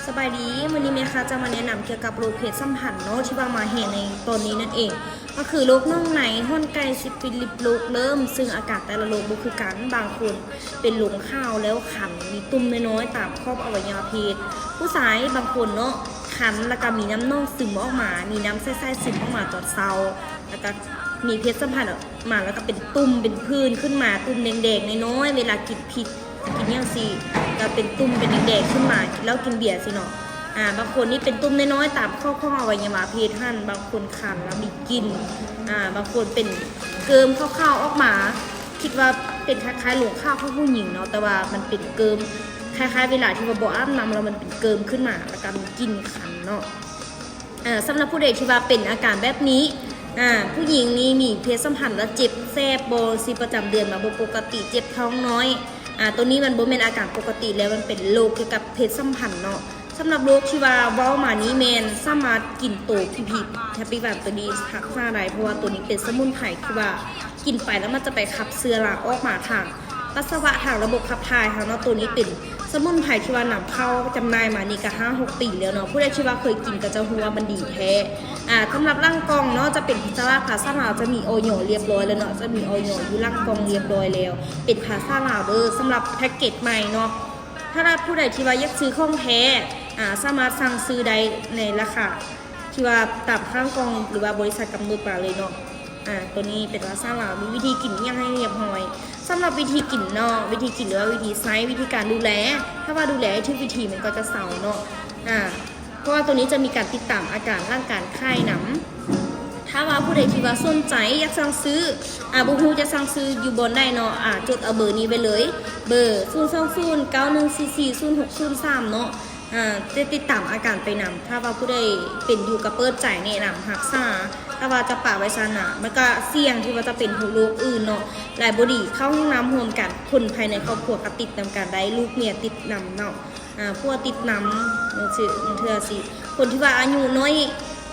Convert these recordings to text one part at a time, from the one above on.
ສະບາຍດີ, ມື້ນີ້ແມ່ຄ້າຈະມາແນະນຳກ່ຽວກັບໂລກເພດສຳພັນເນາະ ທີ່ວ່າມາແຮງໃນຕອນນີ້ນັ້ນເອງ ກໍຄືໂລກໜອງໃນ, ຮ້ອນໄກ່, ຊິຟິລິດ, ໂລກເລີ່ມ, ຊຶ່ງອາການແຕ່ລະໂລກບໍ່ຄືກັນ. ບາງຄົນເປັນລົງຂາວແລ້ວຄັນ, ມີຕຸ່ມນ້ອຍໆຕາມຂອບອະໄວຍະວະເພດ. ຜູ້ຊາຍບາງຄົນເນາະ ຄັນ ແລ້ວກໍມີນ້ຳໜອງຊຶມອອກມາ, ມີນ້ຳໃສໆຊຶມອອກມາຕອນເຊົ້າ, ແລ້ວກໍມີເພດສຳພັນອອກມາ ແລ້ວກໍເປັນຕຸ່ມເປັນຜື່ນຂຶ້ນມາ, ຕຸ່ມແດງໆນ້ອຍໆ ເວລາກິນພິກ ກິນຫຍັງຊີ້ ກໍເປັນຕຸ່ມເປັນແດງໆຂຶ້ນມາ, ກິນເຫຼົ້າກິນເບຍຊີ້ເນາະ. ອາ ບາງຄົນນີ້ເປັນຕຸ່ມນ້ອຍໆຕາມຂອບຂອງອະໄວຍະວະເພດຫັ້ນ, ບາງຄົນຄັນແລ້ວມີກິ່ນ, ອາ ບາງຄົນເປັນເກີມຂາວໆອອກມາ, ຄິດວ່າເປັນຄ້າຍໆລົງຂາວຂອງຜູ້ຍິງເນາະ, ແຕ່ວ່າມັນເປັນເກີມ ຄ້າຍໆເວລາທີ່ວ່າບໍ່ອາບນ້ຳແລ້ວມັນເປັນເກີມຂຶ້ນມາ ແລ້ວກໍມີກິ່ນຄັນເນາະ. ອາ ສຳລັບຜູ້ໃດທີ່ວ່າເປັນອາການແບບນີ້, ອາ ຜູ້ຍິງນີ້ມີເພດສຳພັນແລ້ວເຈັບແສບບໍ່ ຊິປະຈຳເດືອນມາບໍ່ປົກກະຕິ, ເຈັບທ້ອງນ້ອຍ, ອາ ໂຕນີ້ມັນບໍ່ແມ່ນອາການປົກກະຕິແລ້ວ, ມັນເປັນໂລກກ່ຽວກັບເພດສຳພັນເນາະ. ສຳລັບໂລກທີ່ວ່າເວົ້າມານີ້ແມ່ນສາມາດກິນໂຕພີພີແທັບປິບານໂຕນີ້ຮັກສາໄດ້, ເພາະວ່າໂຕນີ້ເປັນສະໝຸນໄພທີ່ວ່າກິນໄປແລ້ວມັນຈະໄປຂັບເຊື້ອລາອອກມາທາງປັດສະວະ, ທາງລະບົບຂັບຖ່າຍເຮົາເນາະ. ໂຕນີ້ເປັນ ສະໝຸນໄພທີ່ວ່ານຳເຂົ້າຈຳໜ່າຍມານີ້ກໍຫ້າຫົກປີແລ້ວເນາະ, ຜູ້ໃດທີ່ວ່າເຄີຍກິນກໍຈະຮູ້ວ່າມັນດີແທ້. ອາ ສຳລັບຫຼັງກ່ອງເນາະ ຈະເປັນສະຫຼາກພາສາລາວ, ຈະມີ ອຢ ລຽບຮ້ອຍແລ້ວເນາະ, ຈະມີ ອຢ ຢູ່ຫຼັງກ່ອງລຽບຮ້ອຍແລ້ວ, ເປັນພາສາລາວເດີ. ສຳລັບແພັກເກັດໃໝ່ເນາະ, ຖ້າຜູ້ໃດທີ່ວ່າຢາກຊື້ຂອງແທ້, ອາ ສາມາດສັ່ງຊື້ໄດ້ໃນລາຄາທີ່ວ່າຕາມຂ້າງກ່ອງ ຫຼືວ່າບໍລິສັດກຳນົດມາເລີຍເນາະ. ອາ ໂຕນີ້ເປັນພາສາລາວ, ມີວິທີກິນອີ່ຫຍັງໃຫ້ຮຽບຮ້ອຍ. ສຳລັບວິທີກິນເນາະ, ວິທີກິນ ຫຼືວ່າວິທີໃຊ້, ວິທີການດູແລ, ຖ້າວ່າດູແລໃຫ້ຖືກວິທີມັນກໍຈະເຊົາເນາະ. ອາ ເພາະວ່າໂຕນີ້ຈະມີການຕິດຕາມອາການຫຼັງການຂາຍນຳ. ຖ້າວ່າຜູ້ໃດທີ່ວ່າສົນໃຈຢາກສັ່ງຊື້, ອາ ບໍ່ຮູ້ຈະສັ່ງຊື້ຢູ່ບ່ອນໃດເນາະ, ອາ ຈົດເອົາເບີນີ້ໄວ້ເລີຍ, ເບີ ສູນສອງສູນ ເກົ້າໜຶ່ງສີ່ສີ່ ສູນຫົກສູນສາມເນາະ. ອາ ຈະຕິດຕາມອາການໄປນຳ. ຖ້າວ່າຜູ້ໃດເປັນຢູ່ກໍເປີດໃຈແນະນຳຮັກສາ, ຖ້າວ່າຈະປະໄວ້ຊັ້ນນະ ມັນກໍສ່ຽງທີ່ວ່າຈະເປັນໂລກອື່ນເນາະ, ຫຼາຍບໍ່ດີ. ເຂົ້າຫ້ອງນ້ຳຮ່ວມກັນ, ຄົນພາຍໃນຄອບຄົວກໍຕິດນຳກັນໄດ້, ລູກເມຍຕິດນຳເນາະ, ອາ ຜົວຕິດນຳ ຈັ່ງຊີ້. ບາງເທື່ອຊິ ຄົນທີ່ວ່າອາຍຸນ້ອຍ,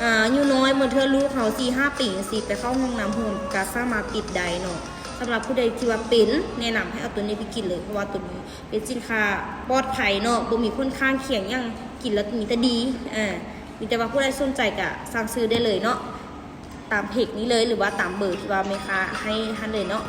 ອາ ອາຍຸນ້ອຍ, ບາງເທື່ອລູກເຮົາສີ່ຫ້າປີຈັ່ງຊີ້ ໄປເຂົ້າຫ້ອງນ້ຳຮ່ວມກໍສາມາດຕິດໄດ້ເນາະ. ສຳລັບຜູ້ໃດທີ່ວ່າເປັນ, ແນະນຳໃຫ້ເອົາໂຕນີ້ໄປກິນເລີຍ, ເພາະວ່າໂຕນີ້ ເປັນສິນຄ້າປອດໄພເນາະ, ບໍ່ມີຜົນຂ້າງຄຽງຫຍັງ, ກິນແລ້ວມີແຕ່ດີ. ອາ ມີແຕ່ວ່າຜູ້ໃດສົນໃຈກະສັ່ງຊື້ໄດ້ເລີຍເນາະ, ຕາມເພຈນີ້ເລີຍ ຫຼືວ່າຕາມເບີທີ່ວ່າແມ່ຄ້າໃຫ້ຫັ້ນເລີຍເນາະ.